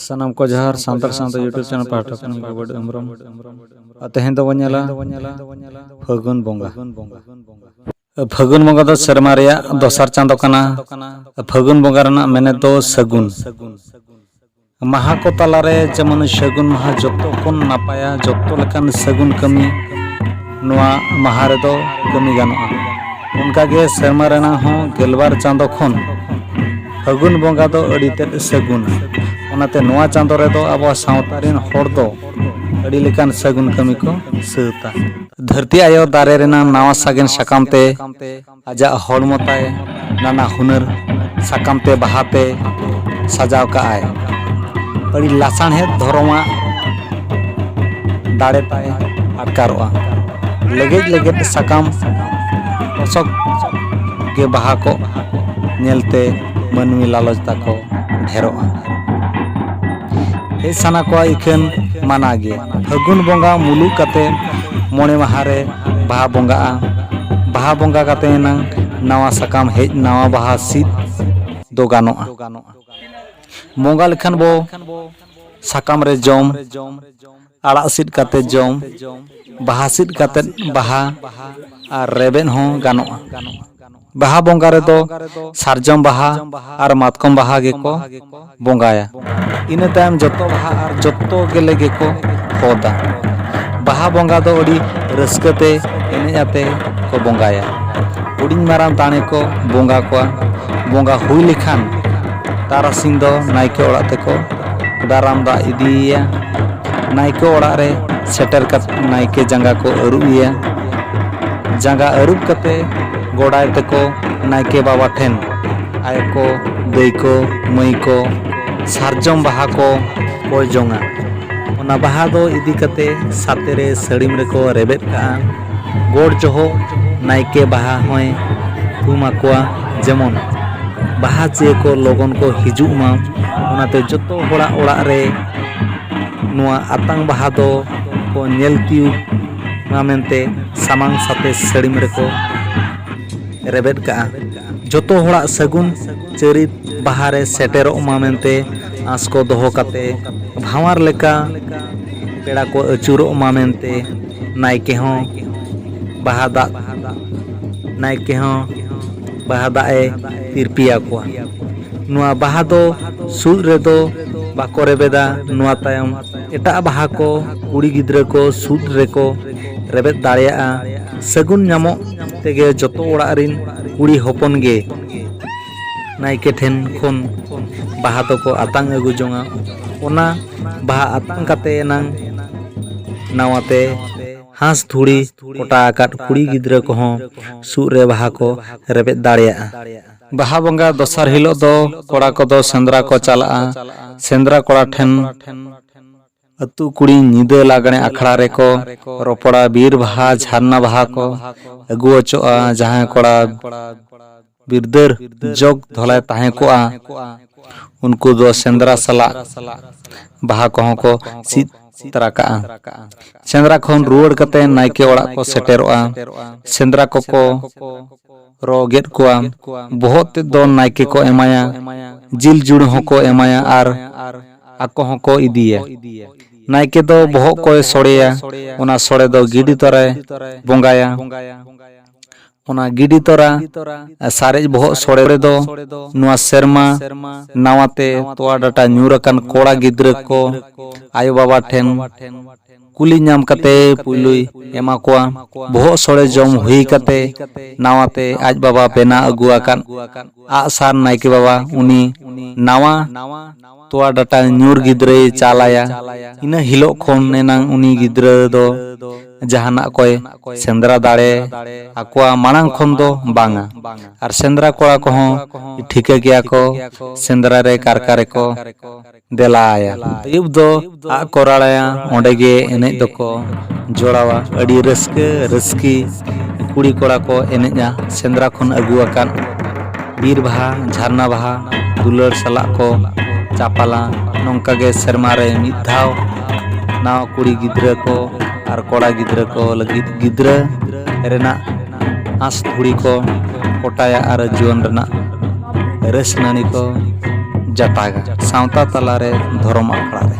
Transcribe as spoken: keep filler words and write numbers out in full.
ᱥᱟᱱᱟᱢ ᱠᱚ ᱡᱚᱦᱟᱨ᱾ ᱥᱟᱱᱛᱟᱲ ᱥᱟᱶᱛᱟ YouTube channel ᱯᱟᱦᱴᱟ ᱠᱷᱚᱱ ᱜᱚᱵᱚᱨ ᱦᱮᱢᱵᱨᱚᱢ᱾ ᱟᱨ ᱛᱮᱦᱮᱧ ᱫᱚᱵᱚᱱ ᱧᱮᱞᱟ ᱯᱷᱟᱹᱜᱩᱱ ᱵᱚᱸᱜᱟ᱾ ᱯᱷᱟᱹᱜᱩᱱ ᱵᱚᱸᱜᱟ ᱫᱚ ᱥᱮᱨᱢᱟ ᱨᱮᱭᱟᱜ ᱫᱚᱥᱟᱨ ᱪᱟᱸᱫᱚ ᱠᱟᱱᱟ᱾ ᱯᱷᱟᱹᱜᱩᱱ ᱵᱚᱸᱜᱟ ᱨᱮᱱᱟᱜ ᱢᱮᱱᱮᱛ ᱫᱚ ᱥᱟᱹᱜᱩᱱ᱾ ᱢᱟᱦᱟ ᱠᱚ ᱛᱟᱞᱟᱨᱮ ᱡᱮᱢᱚᱱ ᱥᱟᱹᱜᱩᱱ ᱢᱟᱦᱟ ᱡᱚᱛᱚ ᱠᱷᱚᱱ ᱱᱟᱯᱟᱭᱟ, ᱡᱚᱛᱚ ᱞᱮᱠᱟᱱ ᱥᱟᱹᱜᱩᱱ ᱠᱟᱹᱢᱤ ᱱᱚᱣᱟ ᱢᱟᱦᱟ ᱨᱮᱫᱚ ᱠᱟᱹᱢᱤ ᱜᱟᱱᱚᱜᱼᱟ᱾ ᱚᱱᱠᱟᱜᱮ ᱥᱮᱨᱢᱟ ᱨᱮᱱᱟᱜ ᱦᱚᱸ ᱜᱮᱞᱵᱟᱨ ᱪᱟᱸᱫᱚ ᱠᱷᱚᱱ ᱯᱷᱟᱹᱜᱩᱱ ᱵᱚᱸᱜᱟ ᱫᱚ ᱟᱹᱰᱤ ᱛᱮᱫ ᱥᱟᱹᱜᱩᱱᱟ᱾ ᱚᱱᱟᱛᱮ ᱱᱚᱣᱟ ᱪᱟᱸᱫᱚ ᱨᱮᱫᱚ ᱟᱵᱚ ᱥᱟᱶᱛᱟ ᱨᱮᱱ ᱦᱚᱲ ᱫᱚ ᱟᱹᱰᱤ ᱞᱮᱠᱟᱱ ᱥᱟᱹᱜᱩᱱ ᱠᱟᱹᱢᱤ ᱠᱚ ᱥᱟᱹᱛᱟ᱾ ᱫᱷᱟᱹᱨᱛᱤ ᱟᱭᱳ ᱫᱟᱨᱮ ᱨᱮᱱᱟᱜ ᱱᱟᱣᱟ ᱥᱟᱜᱮᱱ ᱥᱟᱠᱟᱢ ᱛᱮ ᱟᱡᱟᱜ ᱦᱚᱲᱢᱚ ᱛᱟᱭ ᱱᱟᱱᱟ ᱦᱩᱱᱟᱹᱨ ᱥᱟᱠᱟᱢ ᱛᱮ ᱵᱟᱦᱟ ᱛᱮ ᱥᱟᱡᱟᱣ ᱠᱟᱜᱼᱟᱭ᱾ ᱟᱹᱰᱤ ᱞᱟᱥᱟᱬᱦᱮᱫ ᱫᱷᱚᱨᱚᱢᱟᱜ ᱫᱟᱲᱮ ᱛᱟᱭ ᱟᱴᱠᱟᱨᱚᱜᱼᱟ᱾ ᱞᱮᱜᱮᱡ ᱞᱮᱜᱮᱡ ᱥᱟᱠᱟᱢ ᱛᱚᱥᱚᱠ ᱜᱮ ᱵᱟᱦᱟ ᱠᱚ ᱧᱮᱞᱛᱮ ᱢᱟᱹᱱᱢᱤ ᱞᱟᱞᱚᱪ ᱛᱟᱠᱚ ᱰᱷᱮᱨᱚᱜᱼᱟ᱾ ᱦᱮᱡ ᱥᱟᱱᱟ ᱠᱚᱣᱟ ᱤᱠᱷᱟᱹᱱ ᱢᱟᱱᱟ ᱜᱮ᱾ ᱯᱷᱟᱹᱜᱩᱱ ᱵᱚᱸᱜᱟ ᱢᱩᱞᱩᱜ ᱠᱟᱛᱮ ᱢᱚᱬᱮ ᱢᱟᱦᱟ ᱨᱮ ᱵᱟᱦᱟ ᱵᱚᱸᱜᱟᱜᱼᱟ᱾ ᱵᱟᱦᱟ ᱵᱚᱸᱜᱟ ᱠᱟᱛᱮ ᱮᱱᱟᱝ ᱱᱟᱣᱟ ᱥᱟᱠᱟᱢ ᱦᱮᱡ, ᱱᱟᱣᱟ ᱵᱟᱦᱟ ᱥᱤᱫ ᱫᱚ ᱜᱟᱱᱚᱜᱼᱟ᱾ ᱵᱚᱸᱜᱟ ᱞᱮᱠᱷᱟᱱ ᱵᱚ ᱥᱟᱠᱟᱢ ᱨᱮ ᱡᱚᱢ, ᱟᱲᱟᱜ ᱥᱤᱫ ᱠᱟᱛᱮ ᱡᱚᱢ, ᱵᱟᱦᱟ ᱥᱤᱫ ᱠᱟᱛᱮ ᱵᱟᱦᱟ ᱟᱨ ᱨᱮᱵᱮᱫ ᱦᱚᱸ ᱜᱟᱱᱚᱜᱼᱟ᱾ ᱵᱟᱦᱟ ᱵᱚᱸᱜᱟ ᱨᱮᱫᱚ ᱥᱟᱨᱡᱚᱢ ᱵᱟᱦᱟ ᱟᱨ ᱢᱟᱛᱠᱚᱢ ᱵᱟᱦᱟ ᱜᱮᱠᱚ ᱵᱚᱸᱜᱟᱭᱟ᱾ ᱤᱱᱟᱹ ᱛᱟᱭᱚᱢ ᱡᱚᱛᱚ ᱵᱟᱦᱟ ᱟᱨ ᱡᱚᱛᱚ ᱜᱮᱞᱮ ᱜᱮᱠᱚ ᱦᱚᱫᱟ᱾ ᱵᱟᱦᱟ ᱵᱚᱸᱜᱟ ᱫᱚ ᱟᱹᱰᱤ ᱨᱟᱹᱥᱠᱟᱹ ᱛᱮ ᱮᱱᱮᱡ ᱟᱛᱮ ᱠᱚ ᱵᱚᱸᱜᱟᱭᱟ᱾ ᱦᱩᱰᱤᱧ ᱢᱟᱨᱟᱝ ᱫᱟᱲᱮ ᱠᱚ ᱵᱚᱸᱜᱟ ᱠᱚᱣᱟ᱾ ᱵᱚᱸᱜᱟ ᱦᱩᱭ ᱞᱮᱠᱷᱟᱱ ᱛᱟᱨᱟᱥᱤᱧ ᱫᱚ ᱱᱟᱭᱠᱮ ᱚᱲᱟᱜ ᱛᱮᱠᱚ ᱫᱟᱨᱟᱢ ᱫᱟᱜ ᱤᱫᱤᱭᱮᱭᱟ᱾ ᱱᱟᱭᱠᱮ ᱚᱲᱟᱜ ᱨᱮ ᱥᱮᱴᱮᱨ ᱠᱟᱛᱮ ᱱᱟᱭᱠᱮ ᱡᱟᱸᱜᱟ ᱠᱚ ᱟᱹᱨᱩᱵ ᱮᱭᱟ᱾ ᱡᱟᱸᱜᱟ ᱟᱹᱨᱩᱵ ᱠᱟᱛᱮ ᱜᱚᱰᱟᱭ ᱛᱮᱠᱚ ᱱᱟᱭᱠᱮ ᱵᱟᱵᱟ ᱴᱷᱮᱱ ᱟᱭᱳ ᱠᱚ, ᱫᱟᱹᱭ ᱠᱚ, ᱢᱟᱹᱭ ᱠᱚ ᱥᱟᱨᱡᱚᱢ ᱵᱟᱦᱟ ᱠᱚ ᱠᱚᱭ ᱡᱚᱝᱟ᱾ ᱚᱱᱟ ᱵᱟᱦᱟ ᱫᱚ ᱤᱫᱤ ᱠᱟᱛᱮ ᱥᱟᱛᱮ ᱨᱮ ᱥᱟᱹᱲᱤᱢ ᱨᱮᱠᱚ ᱨᱮᱵᱮᱫ ᱠᱟᱜᱼᱟ᱾ ᱜᱚᱰ ᱡᱚᱦᱚᱜ ᱱᱟᱭᱠᱮ ᱵᱟᱦᱟ ᱦᱚᱸᱭ ᱛᱷᱩᱢ ᱟᱠᱚᱣᱟ, ᱡᱮᱢᱚᱱ ᱵᱟᱦᱟ ᱪᱤᱭᱟᱹ ᱠᱚ ᱞᱚᱜᱚᱱ ᱠᱚ ᱦᱤᱡᱩᱜ ᱢᱟ᱾ ᱚᱱᱟᱛᱮ ᱡᱚᱛᱚ ᱦᱚᱲᱟᱜ ᱚᱲᱟᱜ ᱨᱮ ᱱᱚᱣᱟ ᱟᱛᱟᱝ ᱵᱟᱦᱟ ᱫᱚ ᱠᱚ ᱧᱮᱞ ᱛᱤᱭᱳᱜ ᱢᱟ ᱢᱮᱱᱛᱮ ᱥᱟᱢᱟᱝ ᱥᱟᱛᱮ ᱥᱟᱹᱲᱤᱢ ᱨᱮᱠᱚ ᱨᱮᱵᱮᱫ ᱠᱟᱜᱼᱟ᱾ ᱡᱚᱛᱚ ᱦᱚᱲᱟᱜ ᱥᱟᱹᱜᱩᱱ ᱪᱟᱹᱨᱤᱛ ᱵᱟᱦᱟ ᱨᱮ ᱥᱮᱴᱮᱨᱚᱜ ᱢᱟ ᱢᱮᱱᱛᱮ ᱟᱸᱥ ᱠᱚ ᱫᱚᱦᱚ ᱠᱟᱛᱮ ᱵᱷᱟᱶᱟᱨ ᱞᱮᱠᱟ ᱯᱮᱲᱟ ᱠᱚ ᱟᱹᱪᱩᱨᱚᱜ ᱢᱟ ᱢᱮᱱᱛᱮ ᱱᱟᱭᱠᱮ ᱦᱚᱸ ᱵᱟᱦᱟ ᱫᱟᱜ ᱱᱟᱭᱠᱮ ᱦᱚᱸ ᱵᱟᱦᱟ ᱫᱟᱜ ᱮ ᱛᱤᱨᱯᱤ ᱟᱠᱚᱣᱟ᱾ ᱱᱚᱣᱟ ᱵᱟᱦᱟ ᱫᱚ ᱥᱩᱫ ᱨᱮᱫᱚ ᱵᱟᱠᱚ ᱨᱮᱵᱮᱫᱟ᱾ ᱱᱚᱣᱟ ᱛᱟᱭᱚᱢ ᱮᱴᱟᱜ ᱵᱟᱦᱟ ᱠᱚ ᱠᱩᱲᱤ ᱜᱤᱫᱽᱨᱟᱹ ᱠᱚ ᱥᱩᱫ ᱨᱮᱠᱚ ᱨᱮᱵᱮᱫ ᱫᱟᱲᱮᱭᱟᱜᱼᱟ᱾ ᱥᱟᱹᱜᱩᱱ ᱧᱟᱢᱚᱜ ᱛᱮᱜᱮ ᱡᱚᱛᱚ ᱚᱲᱟᱜ ᱨᱤᱱ ᱠᱩᱲᱤ ᱦᱚᱯᱚᱱ ᱜᱮ ᱱᱟᱭᱠᱮ ᱴᱷᱮᱱ ᱠᱷᱚᱱ ᱵᱟᱦᱟ ᱫᱚᱠᱚ ᱟᱛᱟᱝ ᱟᱹᱜᱩ ᱡᱚᱝᱟ᱾ ᱚᱱᱟ ᱵᱟᱦᱟ ᱟᱛᱟᱝ ᱠᱟᱛᱮ ᱮᱱᱟᱝ ᱱᱟᱣᱟᱛᱮ ᱦᱟᱸᱥ ᱫᱷᱩᱲᱤ ᱠᱚᱴᱟ ᱟᱠᱟᱫ ᱠᱩᱲᱤ ᱜᱤᱫᱽᱨᱟᱹ ᱠᱚᱦᱚᱸ ᱥᱩᱫ ᱨᱮ ᱵᱟᱦᱟ ᱠᱚ ᱨᱮᱵᱮᱫ ᱫᱟᱲᱮᱭᱟᱜᱼᱟ᱾ ᱵᱟᱦᱟ ᱵᱚᱸᱜᱟ ᱫᱚᱥᱟᱨ ᱦᱤᱞᱳᱜ ᱫᱚ ᱠᱚᱲᱟ ᱠᱚᱫᱚ ᱥᱮᱸᱫᱽᱨᱟ ᱠᱚ ᱪᱟᱞᱟᱜᱼᱟ᱾ ᱥᱮᱸᱫᱽᱨᱟ ᱠᱚᱲᱟ ᱴᱷᱮᱱ ᱟᱹᱛᱩ ᱠᱩᱲᱤ ᱧᱤᱫᱟᱹ ᱞᱟᱜᱽᱬᱮ ᱟᱠᱷᱲᱟ ᱨᱮᱠᱚ ᱨᱚᱯᱚᱲᱟ᱾ ᱵᱤᱨ ᱵᱟᱦᱟ, ᱡᱷᱟᱨᱱᱟ ᱵᱟᱦᱟ ᱠᱚ ᱟᱹᱜᱩ ᱦᱚᱪᱚᱜᱼᱟ᱾ ᱡᱟᱦᱟᱸᱭ ᱠᱚᱲᱟ ᱵᱤᱨᱫᱟᱹᱨ ᱡᱚᱜᱽ ᱫᱷᱚᱞᱟᱭ ᱛᱟᱦᱮᱸ ᱠᱚᱜᱼᱟ, ᱩᱱᱠᱩ ᱫᱚ ᱥᱮᱸᱫᱽᱨᱟ ᱥᱟᱞᱟᱜ ᱵᱟᱦᱟ ᱠᱚᱦᱚᱸ ᱠᱚ ᱥᱤᱫ ᱛᱟᱨᱟ ᱠᱟᱜᱼᱟ᱾ ᱥᱮᱸᱫᱽᱨᱟ ᱠᱷᱚᱱ ᱨᱩᱣᱟᱹᱲ ᱠᱟᱛᱮ ᱱᱟᱭᱠᱮ ᱚᱲᱟᱜ ᱠᱚ ᱥᱮᱴᱮᱨᱚᱜᱼᱟ᱾ ᱥᱮᱸᱫᱽᱨᱟ ᱠᱚᱠᱚ ᱨᱚ ᱜᱮᱫ ᱠᱚᱣᱟ᱾ ᱵᱚᱦᱚᱜ ᱛᱮᱫ ᱫᱚ ᱱᱟᱭᱠᱮ ᱠᱚ ᱮᱢᱟᱭᱟ, ᱡᱤᱞ ᱡᱩᱲ ᱦᱚᱸᱠᱚ ᱮᱢᱟᱭᱟ ᱟᱨ ᱟᱠᱚ ᱦᱚᱸᱠᱚ ᱤᱫᱤᱭᱟ᱾ ᱱᱟᱭᱠᱮ ᱫᱚ ᱵᱚᱦᱚᱜ ᱠᱚᱭ ᱥᱚᱲᱮᱭᱟ᱾ ᱚᱱᱟ ᱥᱚᱲᱮ ᱫᱚ ᱜᱤᱰᱤ ᱛᱚᱨᱟᱭ ᱵᱚᱸᱜᱟᱭᱟ᱾ ᱚᱱᱟ ᱜᱤᱰᱤ ᱛᱚᱨᱟ ᱥᱟᱨᱮᱡ ᱵᱚᱦᱚᱜ ᱥᱚᱲᱮ ᱨᱮᱫᱚ ᱱᱚᱣᱟ ᱥᱮᱨᱢᱟ ᱱᱟᱣᱟᱛᱮ ᱛᱚᱣᱟ ᱰᱟᱴᱟ ᱧᱩᱨ ᱟᱠᱟᱱ ᱠᱚᱲᱟ ᱜᱤᱫᱽᱨᱟᱹ ᱠᱚ ᱟᱭᱳ ᱵᱟᱵᱟ ᱴᱷᱮᱱ ᱠᱩᱞᱤ ᱧᱟᱢ ᱠᱟᱛᱮ ᱯᱩᱭᱞᱩᱭ ᱮᱢᱟ ᱠᱚᱣᱟ᱾ ᱵᱚᱦᱚᱜ ᱥᱚᱲᱮ ᱡᱚᱢ ᱦᱩᱭ ᱠᱟᱛᱮ ᱱᱟᱣᱟᱛᱮ ᱟᱡ ᱵᱟᱵᱟ ᱵᱮᱱᱟᱣ ᱟᱹᱜᱩ ᱟᱠᱟᱫ ᱟᱜᱼᱥᱟᱨ ᱱᱟᱭᱠᱮ ᱵᱟᱵᱟ ᱩᱱᱤ ᱱᱟᱣᱟ ᱛᱚᱣᱟ ᱰᱟᱴᱟ ᱧᱩᱨ ᱜᱤᱫᱽᱨᱟᱹᱭ ᱪᱟᱞᱟᱭᱟ᱾ ᱤᱱᱟᱹ ᱦᱤᱞᱳᱜ ᱠᱷᱚᱱ ᱮᱱᱟᱝ ᱩᱱᱤ ᱜᱤᱫᱽᱨᱟᱹ ᱫᱚ ᱡᱟᱦᱟᱱᱟᱜ ᱠᱚᱭ ᱥᱮᱸᱫᱽᱨᱟ ᱫᱟᱲᱮ ᱟᱠᱚᱣᱟ ᱢᱟᱲᱟᱝ ᱠᱷᱚᱱ ᱫᱚ ᱵᱟᱝᱟ᱾ ᱟᱨ ᱥᱮᱸᱫᱽᱨᱟ ᱠᱚᱲᱟ ᱠᱚᱦᱚᱸ ᱴᱷᱤᱠᱟᱹ ᱜᱮᱭᱟ ᱠᱚ ᱥᱮᱸᱫᱽᱨᱟ ᱨᱮ ᱠᱟᱨᱠᱟ ᱨᱮᱠᱚ ᱫᱮᱞᱟᱭᱟ᱾ ᱟᱹᱭᱩᱵ ᱫᱚ ᱟᱜ ᱠᱚ ᱨᱟᱲᱟᱭᱟ, ᱚᱸᱰᱮ ᱜᱮ ᱮᱱᱮᱡ ᱫᱚᱠᱚ ᱡᱚᱲᱟᱣᱟ᱾ ᱟᱹᱰᱤ ᱨᱟᱹᱥᱠᱟᱹ ᱨᱟᱹᱥᱠᱤ ᱠᱩᱲᱤ ᱠᱚᱲᱟ ᱠᱚ ᱮᱱᱮᱡᱼᱟ᱾ ᱥᱮᱸᱫᱽᱨᱟ ᱠᱷᱚᱱ ᱟᱹᱜᱩ ᱟᱠᱟᱫ ᱵᱤᱨ ᱵᱟᱦᱟ, ᱡᱷᱟᱨᱱᱟ ᱵᱟᱦᱟ, ᱫᱩᱞᱟᱹᱲ ᱥᱟᱞᱟᱜ ᱠᱚ ᱪᱟᱯᱟᱞᱟ᱾ ᱱᱚᱝᱠᱟ ᱜᱮ ᱥᱮᱨᱢᱟ ᱨᱮ ᱢᱤᱫ ᱫᱷᱟᱣ ᱱᱟᱣᱟ ᱠᱩᱲᱤ ᱜᱤᱫᱽᱨᱟᱹ ᱠᱚ ᱟᱨ ᱠᱚᱲᱟ ᱜᱤᱫᱽᱨᱟᱹ ᱠᱚ ᱞᱟᱹᱜᱤᱫ ᱜᱤᱫᱽᱨᱟᱹ ᱨᱮᱱᱟᱜ ᱟᱸᱥ ᱫᱷᱩᱲᱤ ᱠᱚ ᱠᱚᱴᱟᱭᱟ ᱟᱨ ᱡᱩᱣᱟᱹᱱ ᱨᱮᱱᱟᱜ ᱨᱟᱹᱥ ᱱᱟᱹᱲᱤ ᱠᱚ ᱡᱟᱴᱟᱜᱟ ᱥᱟᱶᱛᱟ ᱛᱟᱞᱟᱨᱮ ᱫᱷᱚᱨᱚᱢ ᱟᱠᱷᱲᱟ ᱨᱮ᱾